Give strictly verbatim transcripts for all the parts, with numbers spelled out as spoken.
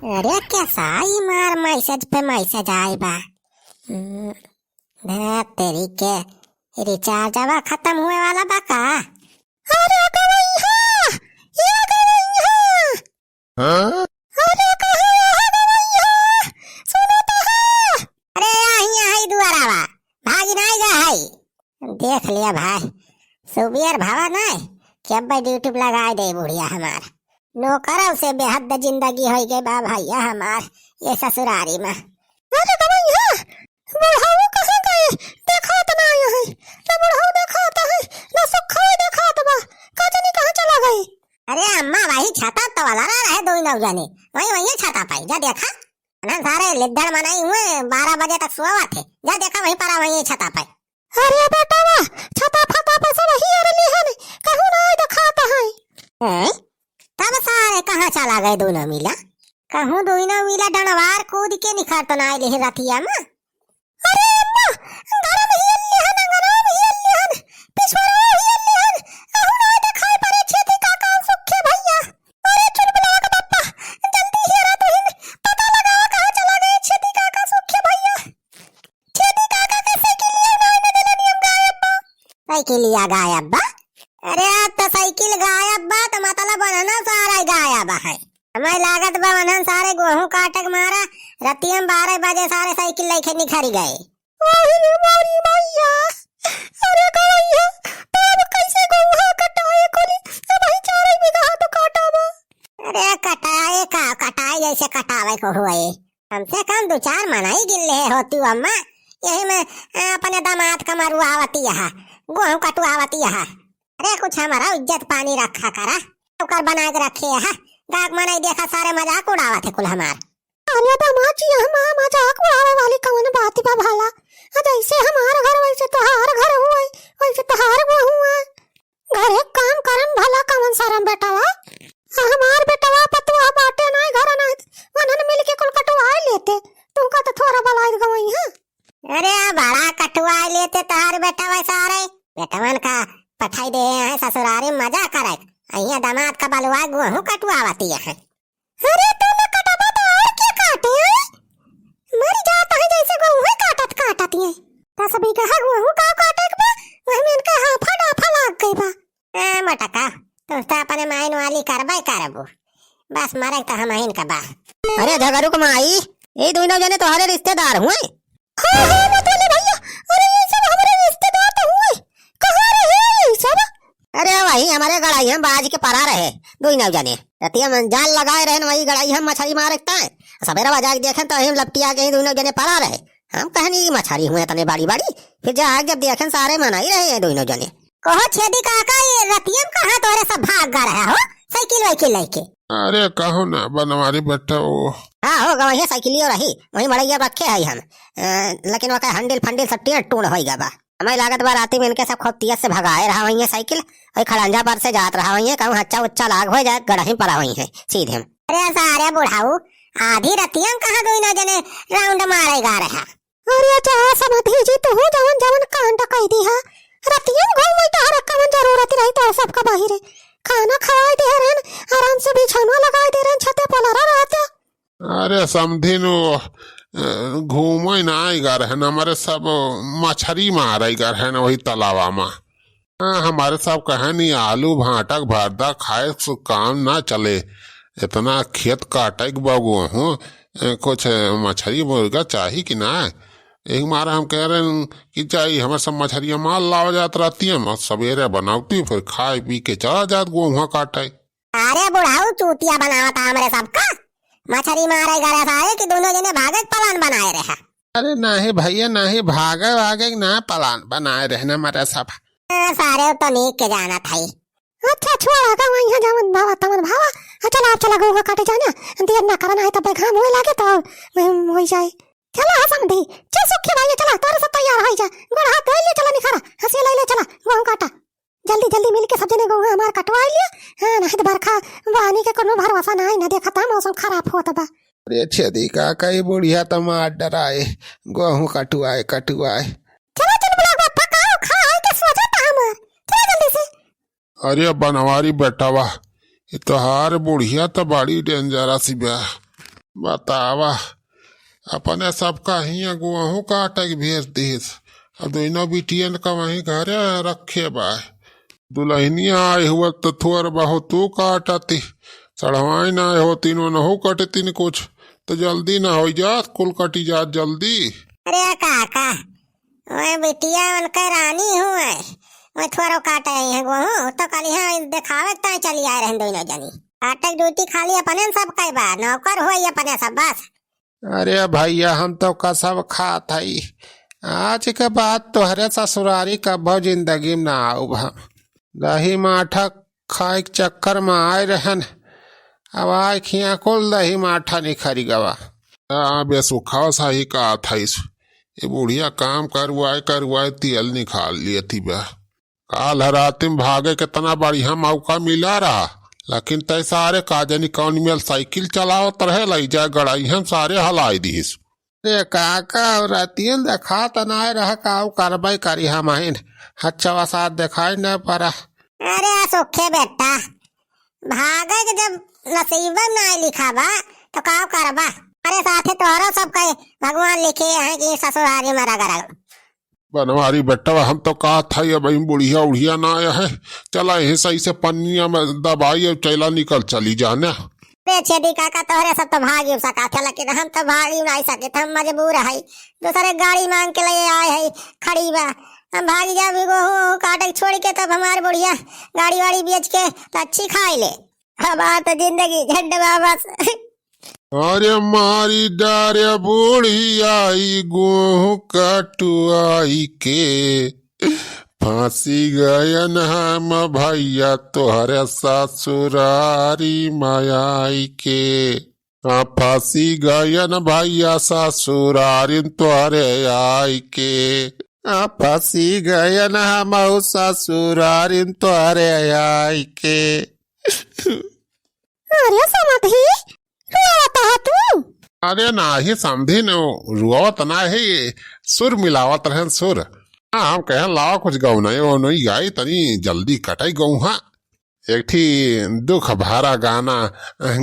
अरे, कैसा ही मार message पे message आए बा। हम्म, धत तेरी के, rechargeवा खतम हुए वाला बा का? अरे गवैया, ये गवैया। हाँ? अरे कहाँ है गवैया? सुनो तो है। अरे, यहीं है दुआरावा, भागी नाई जा है। देख लिया भाई, सुबेर भवा नाई कि अब duty पे लगाए दे बुढ़िया हमार। नौकरौ से बेहद जिंदगी होइ गई बा भैया हमार, ये ससुरारी में। अरे गवैया, बुढ़ऊ कहाँ गए? देखात नाई है, ना बुढ़ऊ देखात है, ना सुखऊ देखात बा, का जानी कहाँ चला गए। अरे अम्मा, वही छता तवाला रहे दुइनौ जने, वही, वही छता पाई, जा देखा। ना सारे लिद्दड़ मनई हुए, बारह बजे तक सोवत है, जा देखा वही परा, वही छता पाई। अरे बेटवा, छता फता पे सब हियर लिहन, कहूँ ना देखात है। हैं? तब सारे कहाँ चला गए दुइनौ मिला? कहूँ दुइनौ मिला डंडवार कूद के निखर तो ना आइले रतिया में। अरे अम्मा, घर में हियर लिहन, अंगना में हियर लिहन, पिछवाड़ा में हियर लिहन, कहूँ ना देखाई पड़े छेदी काका सुखे भैया। अरे चुलबुला के पप्पा, जल्दी हियर आ तुहिन, पता लगावा कहाँ चला गए छेदी काका सुखे भैया। छेदी काका के साइकिलिया गायब बा। साइकिलिया गायब बा? अरे, अब तो साइकिल गायब बा, तो मतलब वनहन सारा गायब है। हमें लागत बा, वनहन सारे गोहूँ काटे के मारा, रतिया में बारह बजे सारे साइकिल लेके निखर गए। अरे रे मोरी मैया, अरे गवैया, तो अब कैसे गोहूँ कटाए कुली? अब ही चार बीघा तो काटा बा। अरे, कटाए का, कटाए जैसे कटावे को हुए। कम से कम दो चार मनई गिन ले होती अम्मा, यही में, अ, अपने दामाद का मरुआवती है, गोहूँ कटुआवती है। अरे कुछ हमारा इज्जत पानी रखा करा, ओकर बना के रखे है। गाँव के मनई देखा सारे मजाक उड़ावत है कुल हमार। अरे दामाद जी, हम मजाक उड़ावे वाली कौन बात बा भला? आ जैसे हमार घर वैसे तोहार घर हुए, वैसे तोहार गोहूँ है। घरे काम करन भला कवन सरम बेटवा? आ हमार बेटवा पतुआ बाटे नाई घर नाई, वनन मिल के कुल कटवाए लेते। तुमका तो थोड़ा बलाई गवई है। अरे बड़ा कटवाए लेते तोहार बेटवा सारे। बेटवन का पठाई दे हैं ससुरारी मजा करे। अहिया दामाद का बलवा गोहूँ कटवावती है। अरे तू न कटबा तो और के काटे, हैं? मर जात है जैसे गोहूँ काटत काटत ये। दस बीघा गोहूँ का काटे के बा, वही में इनका हाफा डाफा लाग गई बा। ए मोटका, तू तो अपने माइन वाली करबे करबू, बस मरे तो हम आइन का बा। अरे झगरू के माई, ये दोनों जने तोहरे रिश्तेदार हुए। हाँ, हाँ, मतवाले भैया, अरे ये सब हमारे रिश्तेदार तो हुए, कहाँ रहे ये सब? अरे वही हमारे गड़ाई हम बाज के परा रहे, दोनों जने। रतिया में जाल लगाए रहे न, वही गड़ाई हम मछली मारे के ताए। सवेरा बजा के देखें तो हम लपटिया के ही दोनों जने परा रहे। हम कहनी, "ई मछली हुए तने बड़ी बड़ी।" फिर जा के जब देखें सारे मनाई रहे हैं दोनों जने। कहो छेदी काका, ये रतिया में कहाँ तोहरे सब भाग गा रहा हो, साइकिल वाइकिल लेके? अरे कहो ना बनवारी बेटा, वो हाँ हो गवा, ये साइकिलियो रही, वही मड़ैया रखे है हम। अ, लेकिन वका हैंडल फंडल सब टेढ़ टूढ़ होई गवा। हमें लागत बा राती में इनके सब खूब तेज से भगाए रहा हुई है साइकिल, वही खड़ंजा पर से जात रहा हुई है, कहूँ हच्चा उच्चा लाग हो जाए, गड़ही पड़ा हुई है सीधे में। अरे सारे बुढ़ाऊ, आधी रतिया में कहाँ दोनों जने राउंड मारे गा रहा? अरे जा समधी जी, तू जवन जवन कांड कई दी है, रतिया में घूम बैठा हर कवन जरूरत रही तो सबका बाहरे खाना खवाए दे रहन, आराम से बिछौना लगाए दे रहन, छते पर लड़ा रहते। अरे समधिन, वो, अ, घूमे ना आइगा रहन, हमारे सब मछरी मारे गा रहन वही तालाबा में। हाँ, हमारे सब कहे नहीं, आलू भाटा के भरदा खाए से काम ना चले, इतना खेत काटे के बा गोहूँ, अ, कुछ मछरी मुर्गा चाही कि ना? एक मारा हम कह रहे हैं कि जाई, हमारे सब मछरिया मार लावा जात रहती है, हम सवेरे बनावती, फिर खाए पी के चला जात गोहूँ काटे। अरे बुढ़ाऊ, चूतिया बनावत है हमरे सबका। मछरी मारे गरे सारे कि दोनों जने भागे के प्लान बनाए रहे। अरे नहीं भैया, नहीं, भागे वागे के ना प्लान बनाए रहे ना हमारे सब। हाँ, सारे तो नीक के जानत है। अच्छा, छोड़ा का वहीं है, जवन भावा तवन भावा। हाँ, चला, अब चला, गोहूँ काटे जाना, देर ना करना है, तब घाम होए लागे तो, हम्म, हो जाए। चला, हाँ, समधी, चल सुखी भाई, चला, तोरे सब तैयार हो जा, गोड़ हाथ धो ले, चला निखरा, हंसी ले ले, चला, गोहूँ काटा। जल्दी जल्दी मिल के सब जने गोहूँ हमार कटवाई लिया। हाँ, नहीं तो बरखा पानी के कोनो भरोसा नहीं, ना देखा था मौसम खराब होत बा। अरे छेदी काका, ई बुढ़िया तो मार डराए, गोहूँ कटवाए, कटवाए। चलो चल बुला बापा, का खा है के सोचा था हमार, चलो जल्दी से। अरे बनवारी बेटावा, ई तोहार बुढ़िया तो बड़ी डेंजरस बा। बतावा, अपने सबका हियाँ गोहूँ काटे के भेज दिहिस, अब दुइनो बिटियन का वहीं घरे रखे बा। दुलहिनिया आए हुआ तो थोर बहुत तू काटती, चढ़वाइन आए होतिन, ओनहू कटतिन कुछ, तो जल्दी ना होइ जात, कुल कटी जात जल्दी। अरे काका, वह बिटिया उनके रानी हुए, वह थोरो काटे आई है गोहूँ, तो कल यहाँ देखावे ताई चली आए रहन दुइनो जनी। काटे के ड्यूटी खाली अपने सब कई बा, नौकर होई अपने सब बस। अरे भइया, हम तो कसम खात हई, आज के बाद तोहरे ससुरारी कब्बो जिंदगी में ना आउब हम। दही माठा खाए के चक्कर में आए रहन, अब आए खिया कुल दही माठा निखरी गवा। आ, बेसुखा सही कहत हईस, ये बुढ़िया काम करवाए करवाए तेल निकाल लिए थी बा। काल रात में भागे के तना बढ़िया मौका मिला रहा, लेकिन तै सारे का जानी कौन मेल साइकिल चलावत रहे, लई जाए गड़ाई हम सारे हलाई दिहिस। रे काका, और रतियन देखात नाय रह, काऊ करबै करी हमहिन। हच्छवा साथ देखाई न परा। अरे आ सुखे बेटा, भागे के जब नसीब में नाय लिखा बा, तो काऊ करबा? अरे साथे तोहरो सब कहे भगवान लिखे हैं कि ससुरारी में रग रग। बनवारी बेटवा, हम तो कहत हई, अब ई बुढ़िया उढ़िया ना आया है, चला यहीं से ऐसे पन्निया में दबाई और चैला निकल चली जाने। रे छेदी काका, तोहरे सब तो भागी सकत है, लेकिन हम तो भागी नहीं सकित, हम मजबूर है। दूसरे गाड़ी मांग के ले आए है, खड़ी बा। हम भागी जाब, गोहूँ काटे के छोड़ के, तब हमार बुढ़िया गाड़ी वाड़ी बेच के लच्छी खाई ले। हमार तो जिंदगी झंड बा बस। अरे मारी डारे बुढ़िया ई गोहूँ कटुआई के, फंसी गयन हम भइया तोहरे ससुरारी में आई के। आ फंसी गयन भइया ससुरारी में तोहरे आई के। आ फंसी गयन हम ससुरारी में तोहरे आई के। अरे समधी, रोवत ह तू? अरे नाही समधी, न रोवत नाही, सुर मिलावत रहन सुर। हाँ, हम कहन लावा कुछ गौनई वौनई गाई, तनी जल्दी कटई गोहूँ। एक ठी दुख भरा गाना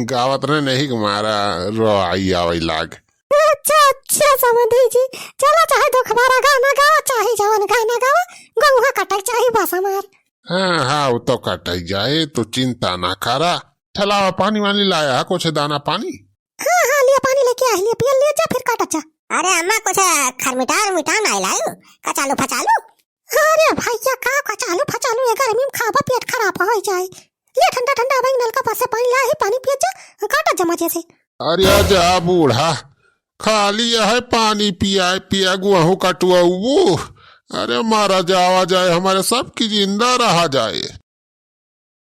गावत रहन, नहीं के मारा रोआई आवै लाग। अच्छा, अच्छा समधी जी, चला चाहे दुख भरा गाना गावा, चाहे जवन गाना गावा, गोहूँ कटई चाहे बस हमार। हाँ, हाँ, वो तो कटई जाए, तू चिंता ना करा। चला, पानी वानी लाया, कुछ दाना पानी? हाँ, हाँ, लिया पानी लेके आ, लिया, पिया, लिया जा, फिर काटा जा। अरे अम्मा, कुछ खरमिटा उरमिटा नाई लायू? कचालू फचालू? अरे भइया, का कचालू फचालू, ये गर्मी में खाबा, पेट खराब होइ जाए। लिया ठंडा ठंडा, अबहीं नलका पर से पानी लाया है, पानी पिया जा, काटा जा मजे से। अरे जा बूढ़ा, खाली यह पानी पियाए पिया गोहूँ कटुआऊ। अरे मारा जावा जाए, हमारे सबकी जिंदा रहा जाए।